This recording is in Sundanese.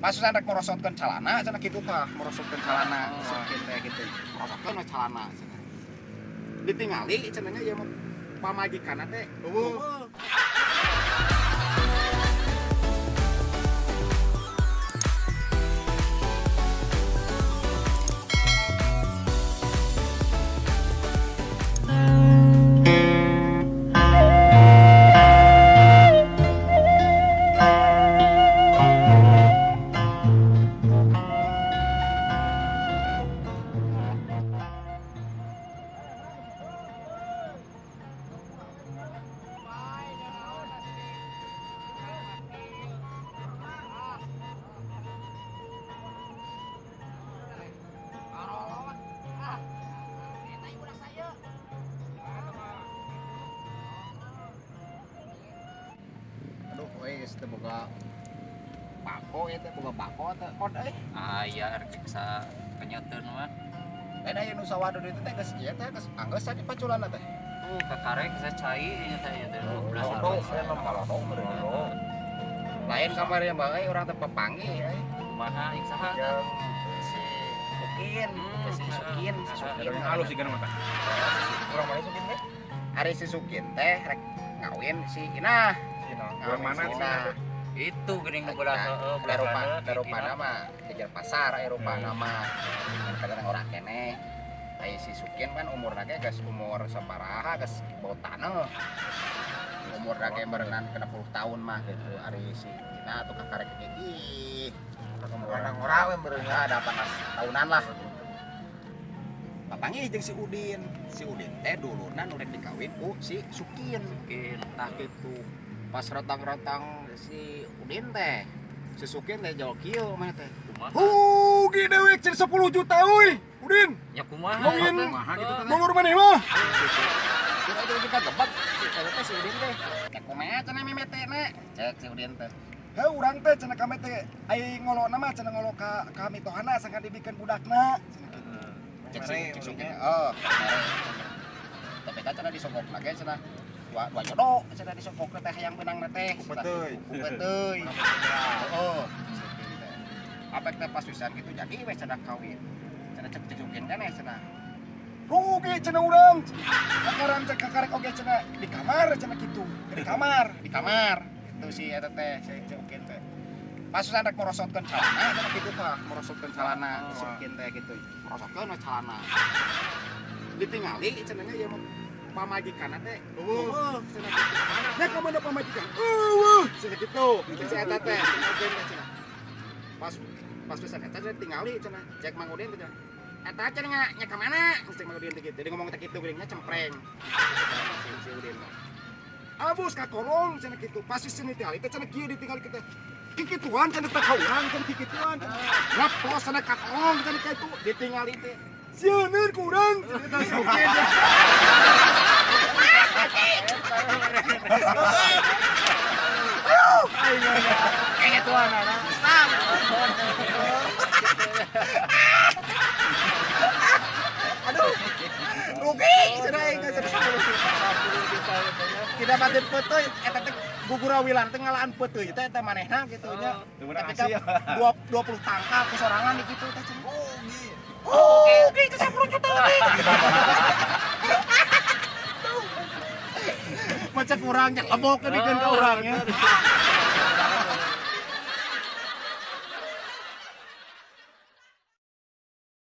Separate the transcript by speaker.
Speaker 1: Pasusan rek merosotkeun calana cenah kitu tah, merosotkeun calana Sukin teh kitu. Merosotkeun we calana cenah. Ditingali cenah nya ieu mah pamajikanna teh eueuh. Aduh, euy geus teu boga bako ieu teh, boga bako teh kod euy.
Speaker 2: Aya rek sa kenyateun mah.
Speaker 1: Lain aya nu sawah di ditu teh geus ieu teh geus anggeus tadi paculanna teh.
Speaker 2: Kakarek saya cai ieu teh ieu teh 12
Speaker 1: Lodo,
Speaker 2: arus.
Speaker 1: saya mah malodo meureun. Lain kamari mah euy urang teh papanggih euy.
Speaker 2: Kumaha ing saha?
Speaker 1: Jeung si Sukin, si Sukin, si Sukin.
Speaker 3: Halus sih kan mata. Urang mana Sukin teh?
Speaker 1: Ari si Sukin teh rek ngawin si Inah.
Speaker 3: Urang mana
Speaker 1: si
Speaker 3: sih?
Speaker 1: Inah?
Speaker 2: Itu geuning nu belah heueuh belah
Speaker 1: Eropa,
Speaker 2: kana,
Speaker 1: Eropa
Speaker 2: Inah.
Speaker 1: nama kejar pasar Eropa nama. Kadang orang keneh. Ai si Sukin kan umurna ge geus umur saparaha geus bau taneuh. Umurna ge berenang 60 tahun mah gitu. Ari si Inah tuh kakarek ge ih.
Speaker 4: Orang ora we meureun.
Speaker 1: Ya, 18 tahunan lah. Papanggih jeung si Udin. Si Udin teh dulurna nu rek dikawin ku si Sukin.
Speaker 2: Sukin.
Speaker 1: Tah kitu. Pas rotang-rotang si Udin teh, si Sukin teh jauh kieu mah teh.
Speaker 2: Kumaha?
Speaker 3: Rugi dewek cenah 10 juta euy. Udin,
Speaker 2: Nya kumaha?
Speaker 3: Ngomongin
Speaker 2: Kumaha gitu teh?
Speaker 3: dulur maneh mah.
Speaker 1: Terus aja kita gebek si eta teh si Udin teh. Cek kumaha cenah memetena? Cek si Udin teh.
Speaker 3: Heuh urang teh cenah kami teh ai ngolona mah cenah ngolo ka ka mitohana sangkan dibikeun budakna. Cenah kitu.
Speaker 1: Cek si cek Sukin. Oh, mere. Tapi kan cenah disogokna ge cenah dua jodoh cenah disogokna teh hayang beunangna teh.
Speaker 4: Ku peuteuy.
Speaker 1: Ku peuteuy. Heeh. Si Udin teh. Apek teh pas pisan gitu jadi we cenah kawin. Cenah cek cek Sukin keneh cenah.
Speaker 3: Rugi cenah urang. Kakaran cek kakarek oge cenah di kamar cenah kitu. Di kamar.
Speaker 1: Di kamar itu si eta teh si si Ukin teh. Pasusan rek merosotkeun calana cenah kitu tah, merosotkeun calana si Ukin teh kitu. Merosotkeun we calana. Ditingali cenah nya ieu mah pamajikanna teh eueuh cenah kitu. Mana
Speaker 3: Nya ka mana pamajikan? Eueuh cenah kitu.
Speaker 1: Cek si eta teh, si Ukin teh cenah. Pas pas pisan eta teh tingali cenah, cek Mang Udin teh cenah. Eta cenah nya ka mana? Cek Mang Udin teh kitu. Jadi ngomong teh kitu geuning nya cempreng. Si Udin mah.
Speaker 3: Abus ka kolong cenah kitu. Pasti cenah tingali teh cenah kieu ditingali kitu. Kikituan cenah teh ka urang cenah kikituan.
Speaker 1: Ngapos cenah ka kolong cenah kitu ditingali teh.
Speaker 3: Sieun ku urang cenah eta si Ukin.
Speaker 1: Kayak tuan anak. Aduh. Rugi cenah aing teh 10 juta. Tidak mati peuteuy eta teh gugurawilan teh ngalaan peuteuy teh eta manehna kitu nya. Tapi kan 20 tangkal ku sorangan di kitu teh cenah. Rugi. Rugi teh 10 juta leuwih. Macet urang nya lebok dibikeun ka urang nya.